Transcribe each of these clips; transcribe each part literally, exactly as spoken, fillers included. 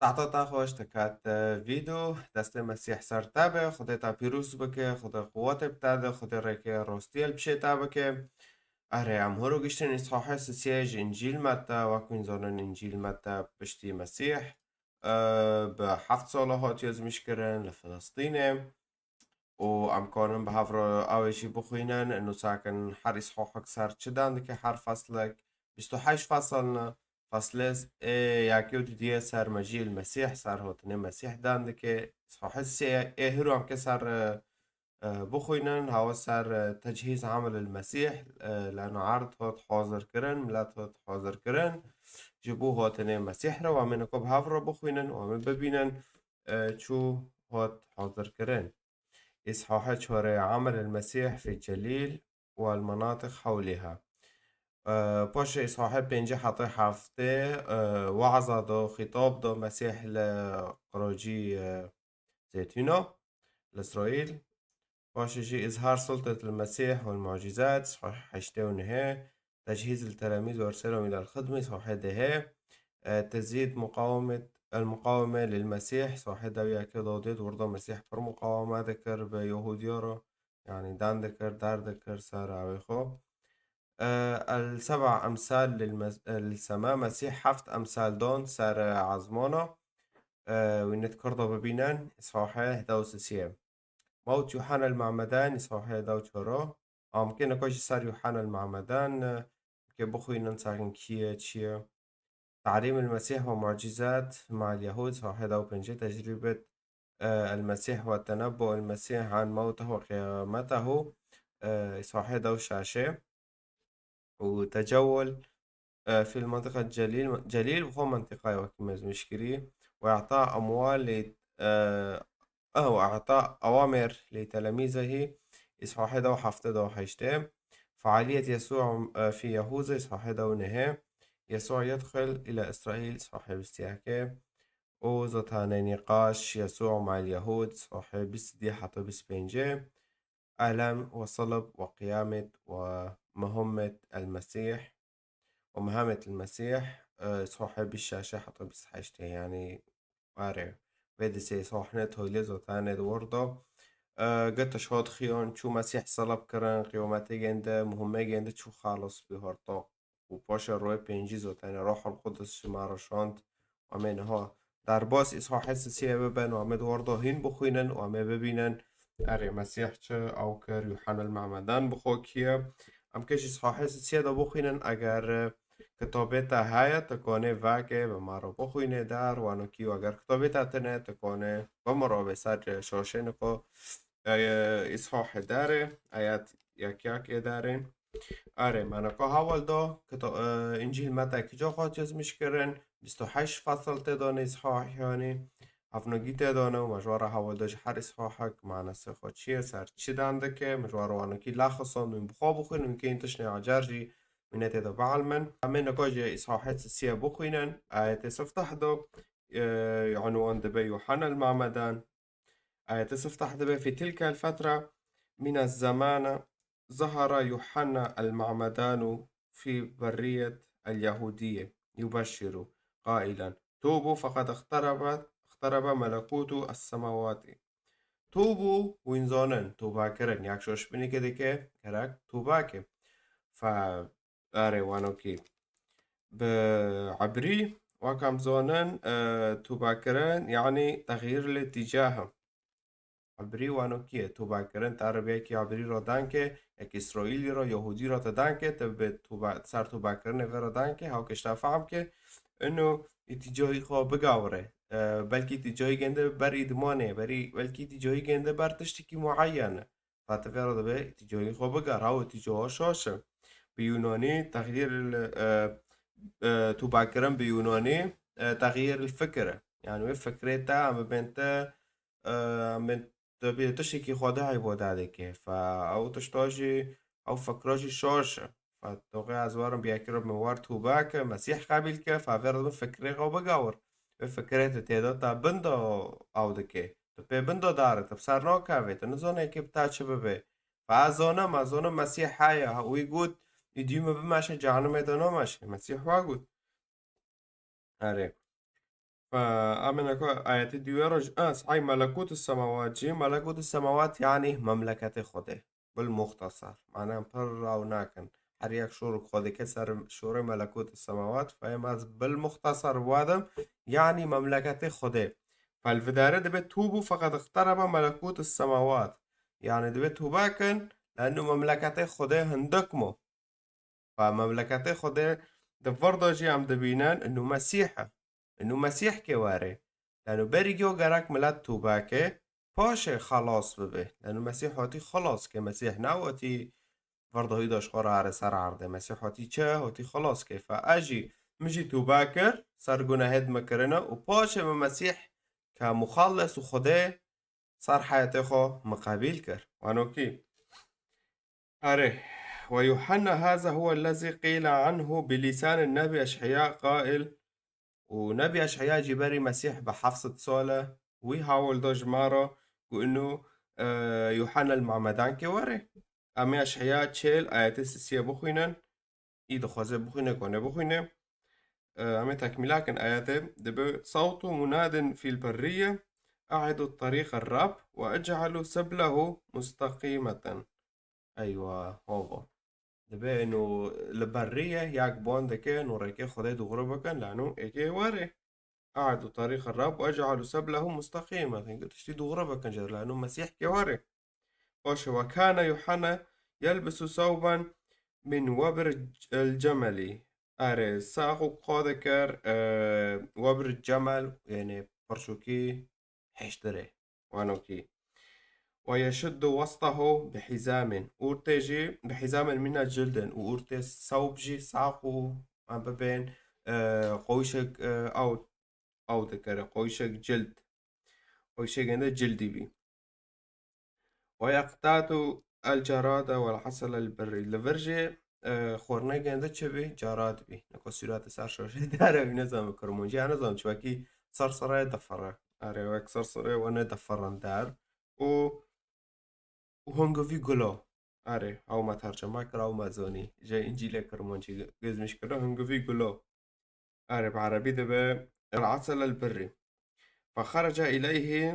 Saeta te xweş, te ket, e, vîdeo. Destê Mesîh ser te be, Xwedê te pîroz bike, Xwedê quwetê bi te de, Xwedê rêkê rostiyê li pişê te bike. Erê, em hûr û giştên Îsahê sisiyê ji Încîl Mete, wek hûn zanin Încîl Mete piştî Mesîh, e, bi heft sala hat yazmîş kirin li Filistînê. Û em karin bi hev re ew ê jî bixwînin. Nûsakin her îsahek ser çi dan dike, her feslek bîst û heşt fesl ne. Feslê ê yekê û dudiyê ser mecî il Mesîh, ser hatinê Mesîh dan dike. Îsahê sê ê hiro em ke ser, e, e, bixwînin, hewa ser, e, tecihîz emel il Mesîh, e, leno erd hat hazir kirin, milet hat hazir kirin. Ji bo hatinê Mesîh re, û em ê niko bi hev re bixwînin û em ê bibînin, e, çû hat hazir kirin. Îsahê çarê, Emel el Mesîh fî Celîl wal menatiq hewlîha. E, paşê îsahê pêncî heta heftê, e, we'za do, xîtab do Mesîh li qirocî, e, Zeytûna, li Îsraîl. Paşê jî Îzhar Sultet el Mesîh wal Mucîzat, îsahê heştê û nehê. Tecihîz li telemîz û erselhum îlel xidmî, îsahê dehê. E, tezîd muqawemet, el muqaweme lil Mesîh, îsahê dew yekê dodê di wirda Mesîh pir muqaweme dikir bi Yehûdiya re, yanî dan dikir, dar dikir ser awê xwe. E, el seba emsal lil mes-, el sema, Mesîh heft emsal don ser, e, ezmana. E, wî nit kirda bibînin, îsahê heda û sisiyê. Mewt Yuhanna el Mamedan, îsahê heda û çara. Amkê niko jî ser Yuhanna el Mamedan, e, ke bixwînin sakin kî ye, çi ye. Te'lîm el Mesîh ve mucîzat mal Yehûd, îsahê heda û pêncê, tecrîbet, e, el Mesîh ve tenebbu el Mesîh an mewteh ve qiyametahu, e, îsahê heda û şeşê. û tecewul, e, fil mentiqa Celîl, Celîl bi xwe mentiqayê wekî mezmîş kirî. Û e'ta emwal lê, e, eh, û e'ta ewamir lê telemîzehî, îsahê heda û heftê, heda û heştê. Fealiyet Yesû, e, fî Yehûza, îsahê heda û nehê. Yesû yedxil île Îsraîl, îsahê bîst û yekê. û zotanê nîqaş Yesû mal Yehûd, îsahê bîst û dî heta bîst û pêncê. Elem ve salib ve qiyamet ve Muhammed el Mesîh ve Muhammed el Mesîh, e, îsahê bîst û şeşê heta bîst û heştê, yanî erê. Vê di sê îsahê tolê zotanê di wir de, e, getiş hat xiyan, çû Mesîh salib kirin, qiyametê gêndi, Muhammed gêndi, çû xalis bî hortoq. û paşê royê pêncî zotanê Ruhul Qudus ji me re şand. Em ê niha derbas îsahê sisiyê bibin û em ê di wir de hîn bixwînin û em ê bibînin. Erê, Mesîh çi ew kir, Yuhanna el Mamedan bi xwe kî ye? Em ke ji îsahê sisiyê de bixwînin, eger, e, kitabê te heye, te kanê veke bi me re bixwînê der, wano kî, eger kitabê te tine, te kanê bi me re bê ser şaşê niko, e, îsahê derê, ayet yek yek ê derê. Erê, me niko hewl da, kita-, e, Încîl Mete kîja xwe yazmîş kirin, bîst û heşt fesil tê de ne îsahê, yanî hevnagî tê de ne û me ji we re hewl da ji her îsahek manasê xwe çi ye, ser çi dan dike, me ji we re wanokî laxisand û bi xwe bixwînin, wî kên tiştê acar jî wî ne tê de bielmin. Em ê niko jî îsahê sisiyê bixwînin, ayetê sifteh de, e, unwan dibe Yuhanna el Mamedan, Ayetê sifteh dibe, في تلك الفترة من الزمان ظهر يوحنا المعمدان في برية اليهودية يبشر قائلا: توبوا فقد اقتربت، اقترب ملكوت السماوات. Tûbû, wîn zanin, tûba kirin. Yak şoş binî ke dike, gerek tûba ke. Fe Erê, wano kî. Bi ebrî, wek em zanin, e, tûbakirin, yanî texyîr lê tîcahe. Ebrî wano kî ye? Tûbakirin, te ribiyekî ebrî re danke, yek Îsraîlî re, Yehûdî re te danke, te bi tûba, ser tûbakirinê vê re danke, hew kişta fehm ke, ino îtîcahî xwe bigawire. E, belkî îtîcahî gênde ber îdmanê, berî, belkî îtîcahî gênde ber tiştekî mueyen e. Fatifê re dibe îtîcahî xwe biger, hew îtîcaha şaş e. Bi Yûnanî texyîr il, e, e, tûbakirin bi Yûnanî, e, texyîr il fikir e. Yanî wê fikrê te, em bibên te, e, em bên te bê tiştekî Xwedê îbade dike. Fe ew tişta jî, ew fikra jî şaş e. Fe doxê ez werim bi yekî re min wer tûba ke, Mesîh qebîl ke, fe vê re dibe fikrê xwe bigawir. Wê fikrê te tê de te bin de ew dike. Tu pê bin de dare, tu bi ser nakevê, tu nizane yekê bi te çi bibe. Fa ez zanim, ez zanim Mesîh heye, ha, wî got, îdî min bimeşe, cehenimê de nameşe. Mesîh wa got. Erê. Fe amêne ku ayetê dîwêra jî, a, sahî melekût semawat jî, melekût semawat yanî memleketê Xwedê. Bil muxtesar. Mane pir raw nakin. Her yek şûr Xwedê ke ser şûrê melekût semawat, fe em ez bil muxtesar wadim, yanî memleketê Xwedê. Fel vidare dibe tûbû feqed iqterebe melekût semawat. Yanî dibe tûbe kin, leno memleketê Xwedê hindik mo. Fa memleketê Xwedê di vir de jî em dibînin, inu Mesîh e. Inu Mesîh kê were. Leno berî yo gerek milet tûbe ke, paşê xelas bibe. Leno Mesîh hatî xelas ke, Mesîh ne hatî vir de hî de ji xwe re here ser erdê. Mesîh hatî çi? Hatî xelas ke. Fa ez jî, min jî tûbe kir, ser gunehêd min kirine û paşê min Mesîh ke muxalles û Xwedê ser heyatê xwe min qebîl kir. Wano kî. Erê. Ve Yuhanna haza huwa lezî qîle anhu bi lîsanî Nebî Eş'eya qaîl. Û Nebî Eş'eya jî berî Mesîh bi heft sed sal e. Wî hawil da ji me re ku inu, e, Yuhanna el Mamedan kê were. Em ê Eş'eya çêl ayetê sisiye bixwînin. Î dixwaze bixwîne, ku nebixwîne. E, em ê tekmîla kin ayetê. Dibe sawtu munadin fîl berriye, e'edu tariqa Rab ve ec'alu seblehu mustaqîmeten. Eywa, hova. Dibe eno li berriye, yak ban dike, no rêkê Xwedê dûxre bikin, lano êkê were. E'edu tariqa Rab ve ec'alu seblehu mustaqîmeten. Tiştî dûxre bikin jê re, lano Mesîh kê were. Baş e, ve kane Yuhanna yelbisu sawben min webr el cemeli. Erê, sax û qade kir, e, webr cemel, yani pirçokî hêştirê. Wano kî. Ve yeşuddu westahu bi hizamin. Ûrtê jî bi hizamin mine cildin. Û ûrtê sawb jî sax û em bibên, e, qoyşek, e, aw, aw dikere. Qoyşek cild. Qoyşek ende cildî bî. Ve yeqtatu el cerade vel asel el berri. Li vir jî, e, xwarnegên de çi bî? Cerad bî. Neka sûrate ser şaşê dere wî nezanî kirmancî ya nezanî çi wekî sersere difire. Erê wek sersere wane difirin der. Û, û hingivî gula. Erê, ew me terceme kir, ew me zanî. Ji Încîlê kirmancî gizmîş kir, hingivî gula. Erê, bi erebî dibe el asel el berri. Fexerece ileyhi,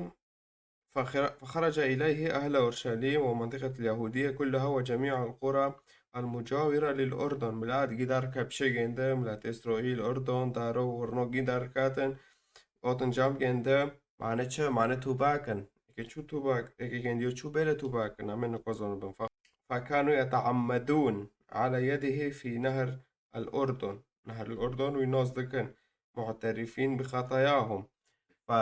fexere-, fexerece ileyhi ehle Urşelîm ve mentiqet el Yahûdiye kulleha ve cemî el qura el mucawire lil Urdun. Milet gî derke pişê gênde, milet Îsraîl, Urdun, daro û rino gî derketin, otin cam gênde, mane çi? Mane tûbe kin. Eke çû tûbe, eke gêndiyo çû bêle tûbe kin, em ê niko zanibin. Fe-, fekanu yeteammedûn ala yedihi fî nehr el Urdun. Nehr el Urdun wî nas dikin. Mu'terifîn bi xetayahum. Fe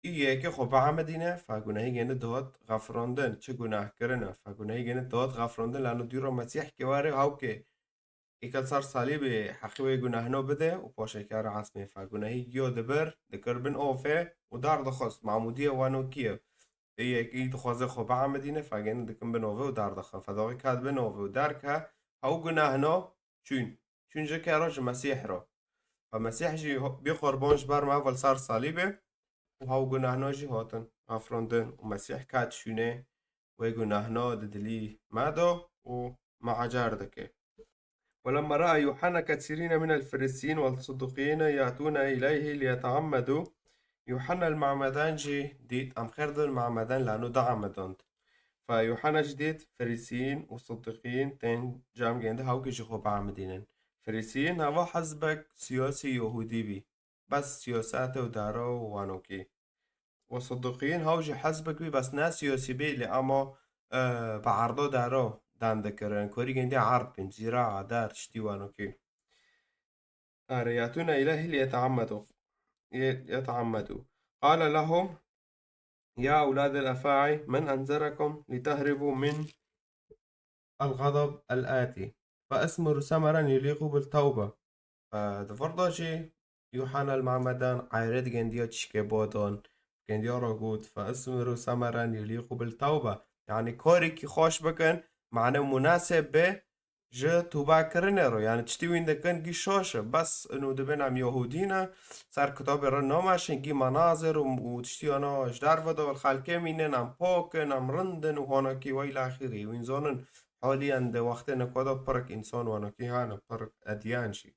î yekê xwe biamedîne, fe gunehî gêne dihat xefirandin. Çi guneh kirine? Fe gunehî gêne dihat xefirandin, lano dûra Mesîh kê were hawkê. Îkel ser salîbê heqî wê gunehno bide û paşê kere esmê. Fe gunehî giyo dibir, dikir bin ofê û dar dixwest. Mamûdiye wano kî ye? Ê yekî dixwaze xwe biamedîne, fe gêne dikin bin ofê û dar dixin. Fe daxî kat bin ofê û dar ke hew gunehno çûn. Çûn ji ke re? Ji Mesîh re. Fe Mesîh jî ho-, bî qurban ji ber me heval ser salîbê û hew gunehno jî hatin afirandin û Mesîh kat şûnê wê gunehno di dilî me de û me ecar dike. ولما رأى يوحنا كثيرين من الفريسيين والصدوقيين يأتون إليه ليتعمدوا. Yuhanna el Mamedan jî dît, em xêr dibin Mamedan lano diamedand. Fe Yuhanna jî dît Ferîsiyîn û Siddiqîn tên cam gêndi hawkê ji xwe biamidînin. Ferîsiyîn heva hizbek siyasî Yahûdî bî. Bes siyasete û daro û wanokî. Û Siddiqîn haw jî hizbek bî, bes ne siyasî bî, lê ama, e, bi erdo daro dan dikirin. Korî gêndî erd bin, zîra, dar, tiştî wanokî. Erê, يأتون إليه ليتعمدوا. ي-، يتعمدوا. قال لهم: يا أولاد الأفاعي، من أنذركم لتهربوا من الغضب الآتي، فأثمروا ثمرا يليق بالتوبة. Fe di vir de jî Yuhanna el Mamedan eyrê digendiya tişkê bodan, gendiya re got, فأثمروا ثمرا يليق بالتوبة. Yanî karekî xweş bikin, mane munaseb be ji tûbekirinê re, yani tiştî wîn dikin gî şaş e. Bes ino dibin em Yahûdî ne, ser kitabê re nameşin, gî menazir û, û tiştî ana ji derve de xelkê mînin, em pak in, em rind in û honakî we îlâ axîrî. Wîn zanin haliyen di wextê niko de pirek însan wanakî hene, pirek edyan jî.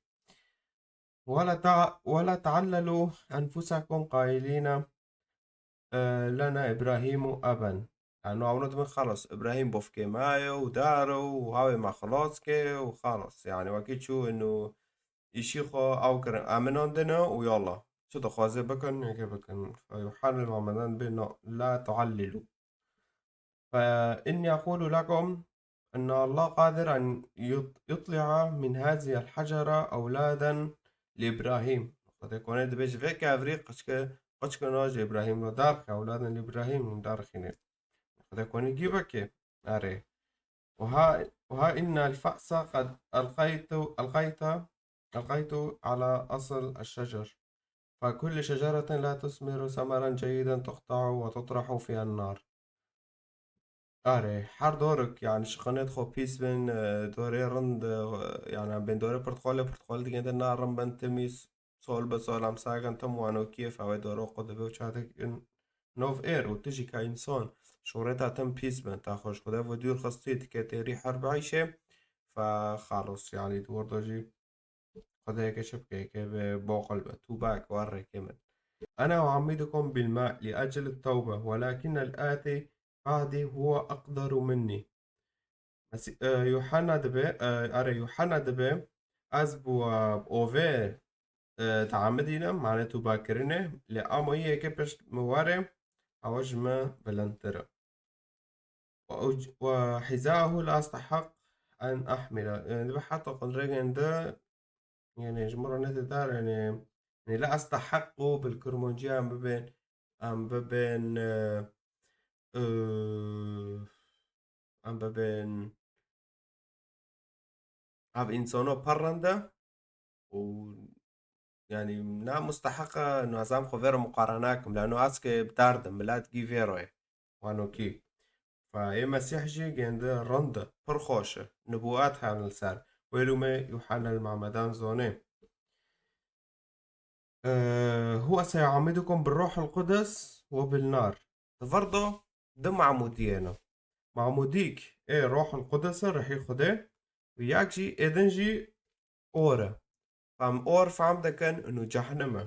ولا تع-، ولا تعللوا أنفسكم قائلين، آه، لنا إبراهيم أبا. Yani, ew ne dibin, xelas, Îbrahîm bavkê me ye û dar e û hawê me xilas ke û xelas. Yani, wekî çû û îşî xwe ew kirin, eminandine û yallah. Çi dixwaze bikin, yekê bikin. Yuhanna Muhammeden bê, na, لا تعللوا. فإني أقول لكم إن الله قادر أن يط-، يطلع من هذه الحجرة أولادا لإبراهيم. Xwedê konê dibê ji vê kevrî qiçke, qiçkina ji Îbrahîm re derxe, أولادا لإبراهيم derxîne. Xwedê konê gî veke. Erê. وها، وها إن الفأس قد ألقيت، ألقيت، ألقيت على أصل الشجر. فكل شجرة لا تثمر ثمرا جيدا تقطع وتطرح في النار. Erê, her dorek, yani, şixinê xwe pîs bin, e, dorê rind, e, yani, em bên dorê pirtxalê, pirtxalê digên de narin bin, timî sol bi sol em sakin tim wanokiyê, fewê doro xwe dibe û çatik in nov êr û tu jî ka însan, şoreta tim pîs bin, ta xwe ji Xwedê ve dûr xistî, dike têrî her bi eyşê, fe xalos, yani, di wir de jî Xwedayeke çi bike, yekê bi boqil be, tûba ke, war rêkê min. أنا أعمدكم بالماء لأجل التوبة، ولكن الآتي بعدي هو أقدر مني. Mesî-, e, Yuhanna dibe, e, erê, Yuhanna dibe, ez bi, e, bi ovê, e, diamidînim, mane tûbakirinê, lê ama yê yekê pişt min were, ew ji min bilindtir e. و-، وحذاءه لا أستحق أن أحمله. Yani, dibe heta qundrêgên de, yani, ji min re nedê dar, yani, yani, لا أستحق û bil kirmancî em bibên, em bibên, e, e, em bibên ev însano pir rind e û, yani, ne musteheq e, û ez em xwe vê re muqarene kim, lano ez ke bi derd im, milet gî vê re ye. Wanokî. Fe yê Mesîh jî gêndi rind e, pir xweş e. Nibûet hene li ser. Wê lûmê Yuhanna el Mamedan zonê. Ee, هو سيعمدكم بالروح القدس وبالنار. Di vir de du mamûdiyê ne. Mamûdîk ê Rohul Qudus e, Rihî Xwedê, û yek jî êdin jî or e. Fem or fam dikin û cehnim e.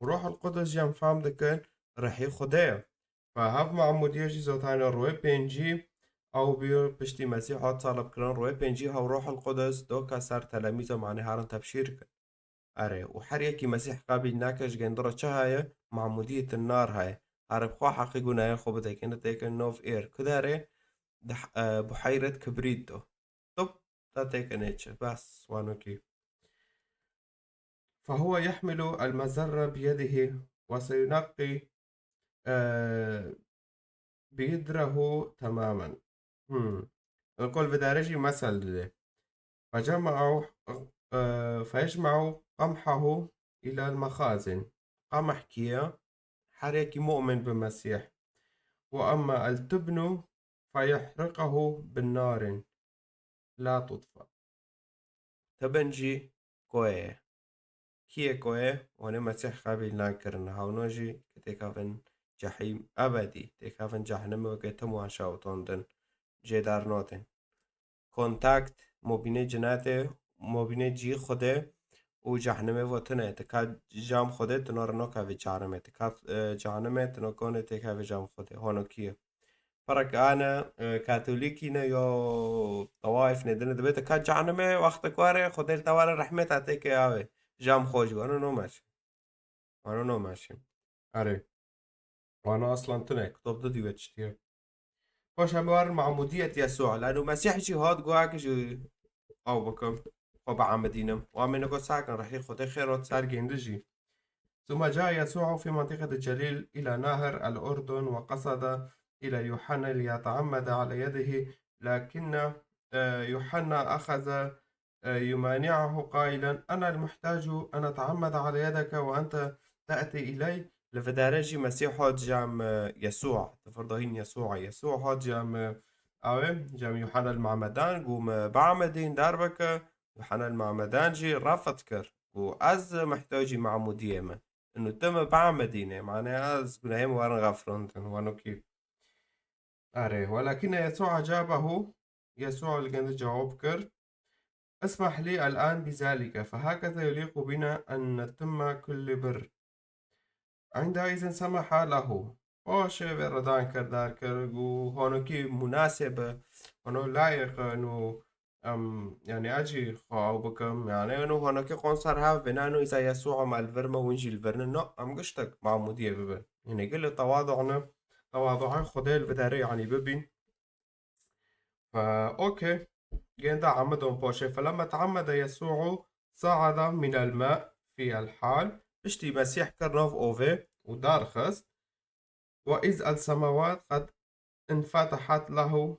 Rohul Qudus jî em fam dikin Rihî Xwedê ye. Fe hev mamûdiye jî zotane royê pêncî ew bî piştî Mesîh hat salib kirin, royê pêncî hew Rohul Qudus doka ser telemîza mane herin tebşîr kir. Erê, û her yekî Mesîh qabîl nake ji gêndi re çi heye? Mamûdiyê tin nar heye. Erê, bi xwe heqî gunahê xwe bide, kêne têkin nov êr. Ku derê? Di, e, buheyret kibrît do. Top, ta têkinê çi? Bes, wanokî. فهو يحمل المزرة بيده وسينقي، آه، بيدره تماما. Hmm. Li kol vê derê jî mesel dide. فجمع، آه، فيجمع قمحه إلى المخازن. Qamh kî ye? Her yekî mu'min bi Mesîh. وأما التبن فيحرقه بالنار لا تطفأ. Tibin jî koyê ye. Kî ye koyê? Wanê Mesîh qebîl nakirin. Hewno jî ke têkevin cehîm ebedî, têkevin cehnimê weke tim wan şewitandin, jê dernatên. Kontakt mobînê cinetê, mobînê cî Xwedê û cehnimê ve tune. Ti ka cam Xwedê, ti nare nakevî cehnimê. Ti ka, e, cehnimê, ti nakonê têkevî cam Xwedê. Hano kî ye? Pirek ane, e, katolîkî ne yo tawayf ne dine. Dibê ti ka cehnimê, wextek were, Xwedê li te were rehmeta têkê avê. Cam xwe jî. Wano nomeşin. Wano nomeşin. Erê. Wana aslan tune. Kitab didî we tiştî ye. Paş em werin mamûdiyet Yesû. Lano Mesîh jî hat got, eke jî ew bikim, xwe biamidînim. Û em ê got sakin, rehî Xwedê xêr hat ser gêndi jî. ثم جاء يسوع في منطقة الجليل إلى نهر الأردن وقصد إلى يوحنا ليتعمد على يده، لكن، آه، يوحنا أخذ، آه، يمانعه قائلا: أنا المحتاج أن أتعمد على يدك وأنت تأتي إلي. Li vê derê jî Mesîh hat cem, e, Yesûa, di vir de hîn Yesûa, Yesûa hat cem, e, ew ê, cem Yuhanna el Mamedan, got, min biamedîn, derbike. Yuhanna el Mamedan jî refd kir, got, ez mihtacî mamûdiyê me. Inu tu min biamedînê, mane ez gunehê min werin xefirandin, wano kî. Erê, ولكن يسوع أجابه، Yesûa li gêndi cewab kir. اسمح لي الآن بذلك، فهكذا يليق بنا أن نتم كل بر. عندئذ سمح له. Paşê vê re dan kir, dar kir, got, honokî munasib e, hono layiq e, eno, em, yani, ez jî xwe ew bikim, yani, eno honokî qon ser hev bine, eno îza Yesû em li vir me, hûn jî li vir ne, no, em giştek mamûdiyê bibin. Hinekî li tewadu ne, tewaduê Xwedê li vê derê, yani, bibîn. Fa, okey. Gênda Amidon paşê. فلما تعمد يسوع صعد من الماء في الحال. Piştî Mesîh kir nav ovê û darxist. وإذ السماوات قد انفتحت له.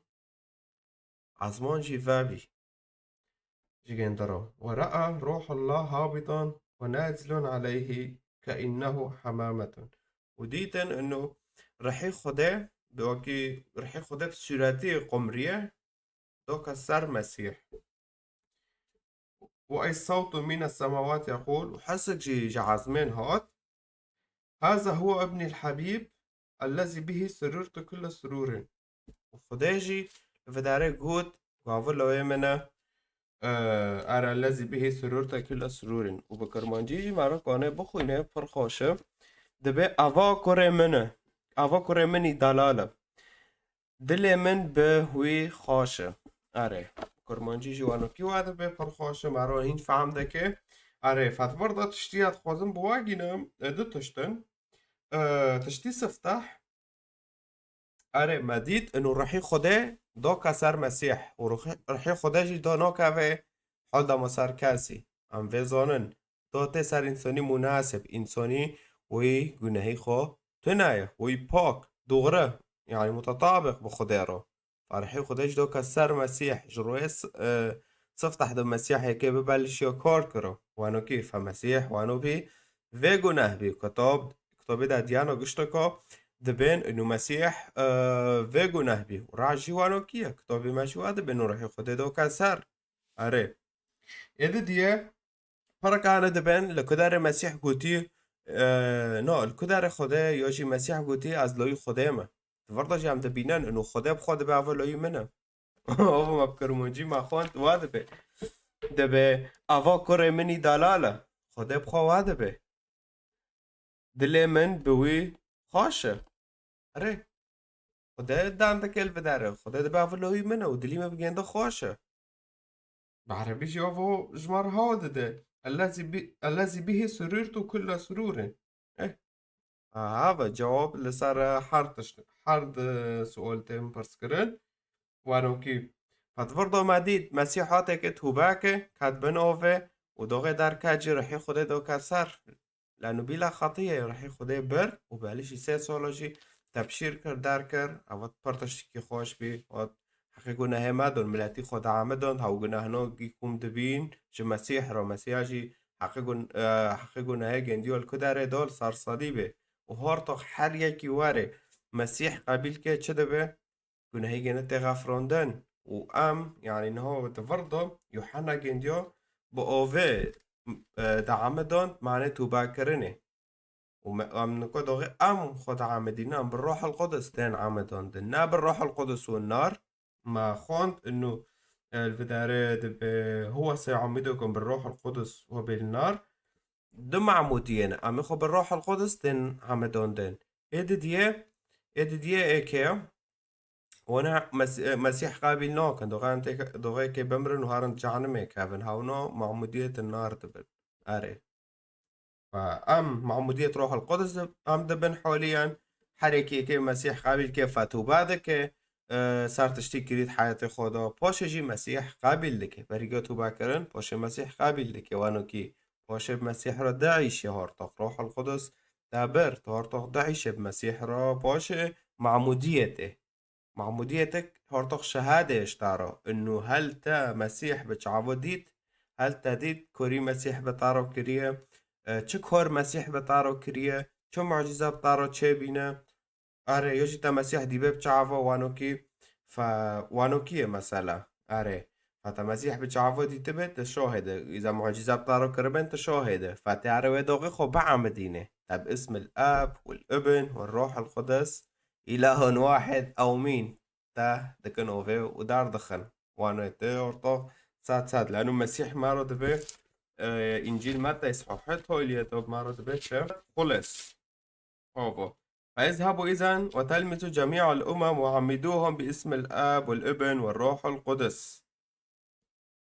Ezman jî vebî. Ji gênda re. ورأى روح الله هابطا ونازلا عليه كأنه حمامة. Û dîtin inu rihî Xwedê, bi wekî rihî Xwedê bi sûretî qumriye, doke ser Mesîh. وإذ صوت من السماوات يقول, û hesik jî ji ezmên hat, هذا هو ابني الحبيب الذي به سررت كل سرور. Û Xwedê jî li vê derê got, gavilo wê min e, e, أرى الذي به سررت كل سرور. Û bi kirmancî jî me re kane bixwîne, pir xweş e. Dibe ava kurê min e. Ava kurê min î delal e. Dilê min bi wî xweş e. Erê, kurmancî jî wanokî wa dibe pir xweş e, me re hîn fehm dike. Erê, fetbir de tiştiya dixwazim bi we gînim, e, du tiştin. E, tiştî siftah. Erê, me dît, inu rihî Xwedê doke ser Mesîh. Û rihî, rihî Xwedê jî do noke vê hol dama ser kesî. Em vê zanin. Do tê ser însanî munasib, însanî wî gunehî xwe tune ye, wî pak, doğru, yani mutetabîq bi Xwedê re. Fa rihî Xwedê jî doke ser Mesîh, ji royê s-, e, siftah de Mesîh yekê bi belişiya kar kiro. Wanokî, fa Mesîh, wano bî, vê guneh bî. Kitab, kitabê de diyana gişteka dibên inu Mesîh, e, vê guneh bî. Û ra jî wanokî ye. Kitabê me jî wa dibên û rihî Xwedê doke ser. Erê. Êdî diye, Perek hene dibên, li ku derê Mesîh gotî, e, no, li ku derê Xwedê ya jî Mesîh gotî, ez loyî Xwedê me. Di vir de jî em dibînin, inu Xwedê bi xwe dibe, ev loyî min e. Ev me bi kirmancî me xwend, wa dibe. Dibe, ava kurê min î delal e. Xwedê bi xwe wa dibe. Dilê min bi wî xweş e. Erê. Xwedê dan dike li vê derê. Xwedê dibe ev loyî min e û dilî min bi gênda xweş e. Bi erebî jî evo ji me re hewa dide. Ellezî bi-, ellezî bihî surûrtu kulle surûrin. Eh. Ha, ha, ve cewab li ser, e, her tişt, her di sual tên pirs kirin. Wanokî. Fetvirdo me dît, Mesîh hateke tûbeke, ket bin ove û doxê derket jî rihî Xwedê doke ser. Leno bîla xetiyê rihî Xwedê bir û belî jî sê sala jî tebşîr kir, derkir. Ev pir tiştekî xweş bî. Hat heqê gunehê me don, miletî xwe diamidon, hew gunehno gî kum dibîn ji Mesîh re. Mesîha jî heqê gun-, e, heqê gunehê gendiyo li ku derê do, li ser salîbê. Û hortox her yekî were Mesîh qebîl ke çi dibe? Gunehê gene tê xefirandin. Û em, yanî niha di vir de Yuhanna gendiya bi ovê, e, diamidand, mane tûbekirinê. Û me, em nika doxê em xwe diamidînin, em bi Rohul Qudus tên amidandin. Ne bi Rohul Qudus û nar, me xwend inu, e, li vê derê dibe huwa seyumidukum bi Rohul Qudus ve bil nar. Du mamûdiyê ne. Em ê xwe bi Rohul Qudus tên amidandin. Ê didiyê, ê didiyê ê kê ye? Wana Mes-, Mesîh qebîl nakin. Doxê em tê-, doxê kê bimrin û herin cehenimê kevin. Hewna mamûdiyê di nar dibin. Erê. Fa em mamûdiyet Rohul Qudus dib-, em dibin holiyan. Her yekê kê Mesîh qebîl ke fetûbe dike, e, ser tiştî kirît heyatê xwe da. Paşê jî Mesîh qebîl dike. Berî ke tûbe kirin, paşê Mesîh qebîl dike. Wano kî paşê Mesîh re diîşe hortox. Rohul Qudus te bir, tu hortox diîşe bi Mesîh re, paşê mamûdiyetê. Mamûdiyetê hortox şehadê ji te re. Inu hel te Mesîh bi çavo dît, hel te dît korî Mesîh bi te re kiriye, e, çi kor Mesîh bi te re kiriye, çi mucîze bi te re çêbîne. Erê, yo jî te Mesîh dîbe bi çavo, wano kî, fe, wano kî ye mesela. Erê, fe te Mesîh bi çavo dîtibe, tu şahid e. Îza mucîze bi te re kiribin, tu şahid e. Fe te erê wê doxê xwe biamidîne. Te bi ismil Ab, wal Ibn, wal Ruhul Qudus, îlahun wahid, amîn. Te dikin ovê û derdixin. Wano te ortox Sed sed. Lanu Mesîh maro dibe, e, Încîl Metta sahîh toliyê to maro dibe çi? Xulis. Ovo. فاذهبوا إذن وتلمذوا جميع الأمم وعمدوهم باسم الآب والابن والروح القدس.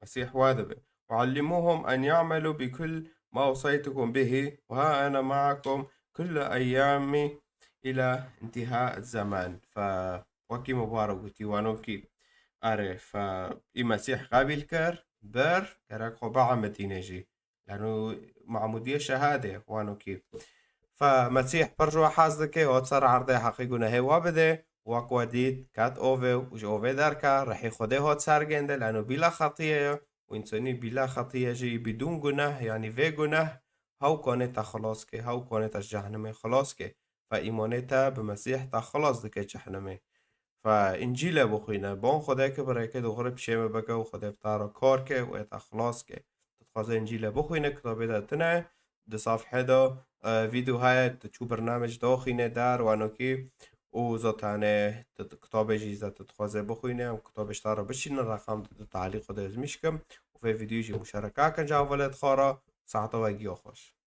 Mesîh wa dibe. وعلموهم أن يعملوا بكل ما أوصيتكم به وها أنا معكم كل أيام إلى انتهاء الزمان. Fe wekî min wara gotî, wano kî. Erê, fe î Mesîh qebîl kir, bir, gerek xwe biemidîne jî. Lanu mamûdiyê şehadê, wano kî. Fe Mesîh pir ji we hez dike, hot ser erdê heqî gunehê we bide, wek we dît, ket ovê û ji ovê derke, rihê Xwedê hot ser gênde, lanu bîla xetiyê ye, û însanî bîla xetiyê jî bidûn guneh, yanî vê guneh, hew kanê te xilas ke, hew kanê te ji cehnimê xilas ke. Fe îmanê te bi Mesîh te xilas dike cehnimê. Fe Încîlê bixwîne, ban Xwedê ke bi rêkê dixwire pişê me bike û Xwedê bi te re kar ke û ê te xilas ke. Tu dixwaze Încîlê bixwîne, kitabê de tune, di safhê de, e, vîdeo heye, tu çû bernamej daxîne der, wano kî, û zaten, e, tu, tu kitabê jî zat tu dixwaze bixwîne, em kitabê ji te re bişînin, reqam di, di talîq xwe de ez mişkim, û vê vîdeo jî muşereke kin ji hevalê xwe re, saeta we giya xweş.